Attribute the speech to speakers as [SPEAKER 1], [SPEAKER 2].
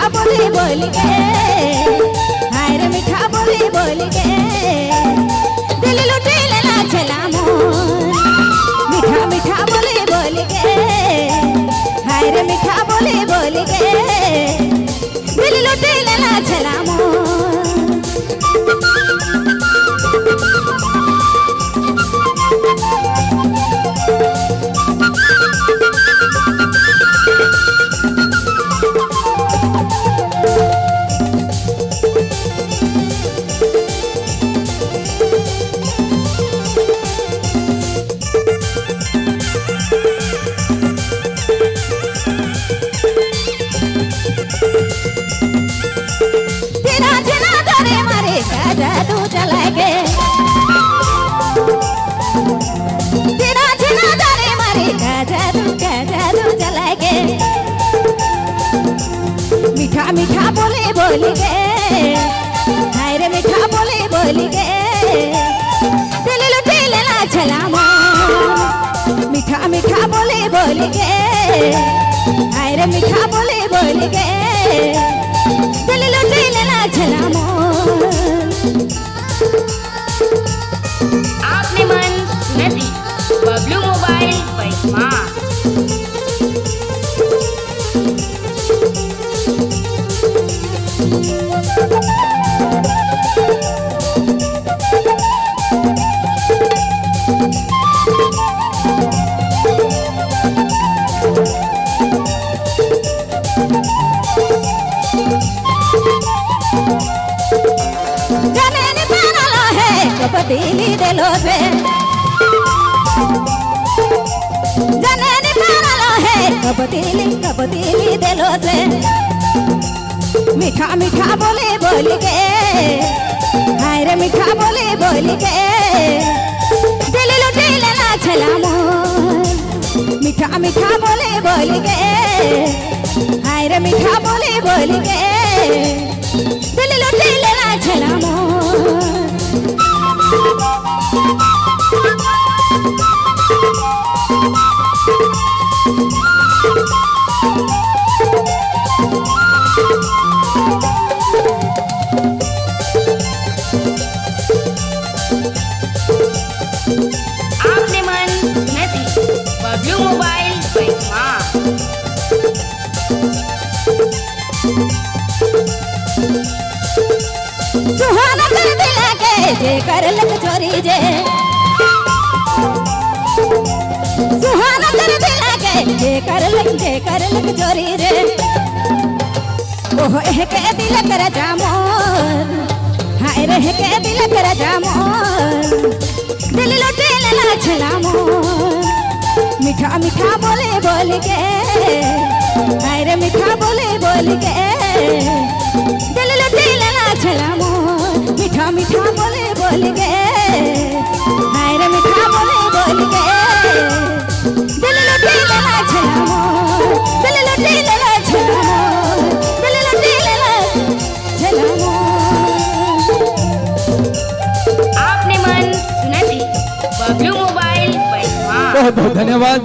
[SPEAKER 1] मिठा बोली बोली के, हाय रे मिठा बोली बोली के, दिल लुटी लेला छला मोर। मिठा मिठा बोली बोली के, हाय रे मिठा बोली बोली के, दिल लुटी लेला छला मोर। जादू चला गे, तेरा छिना जाने मारे का जादू चला गे। मीठा मीठा बोले बोली गे, हाय रे मीठा बोले बोली गे, दिल लुटी लेला छला मोर। मीठा मीठा बोले बोली गे, हाय रे मीठा बोले बोली गे, दिल लुटी लेला छला मोर।
[SPEAKER 2] आपने मन सुनती बबलू मोबाइल बैठमा।
[SPEAKER 1] कबदीली देलो से, जननी पारलो है कबदीली कबदीली देलो से। मीठा मीठा बोले बोली के, हाय रे मीठा बोले बोली के, दिल लुटी लेला छला मोर। मीठा मीठा बोले बोली के, हाय रे मीठा बोले बोली के, दिल लुटी लेला छला मोर।
[SPEAKER 2] आपने मन सुनती बबलू मोबाइल बैठमा।
[SPEAKER 1] सुहाना कर दिला के जे कर लग चोरी जे, सुहाना कर दिला के जे कर लग चोरी जे। ओह एह के दिल कर जामोर, हाय रे के दिल कर जामोर, दिल लुटे लेला छला मोर। मीठा मीठा बोले बोल के, हाय रे मीठा बोले बोल के, दिल लुटे लेला छला मोर। मीठा मीठा बोले बोल के, हाय रे मीठा बोले बोल के, दिल लुटे लेला छला मोर। दिल लुटे लेला छला मोर, दिल लुटे लेला छला मोर।
[SPEAKER 2] आपने मन सुनती बबलू मोबाइल बैठमा।
[SPEAKER 3] बहुत बहुत धन्यवाद।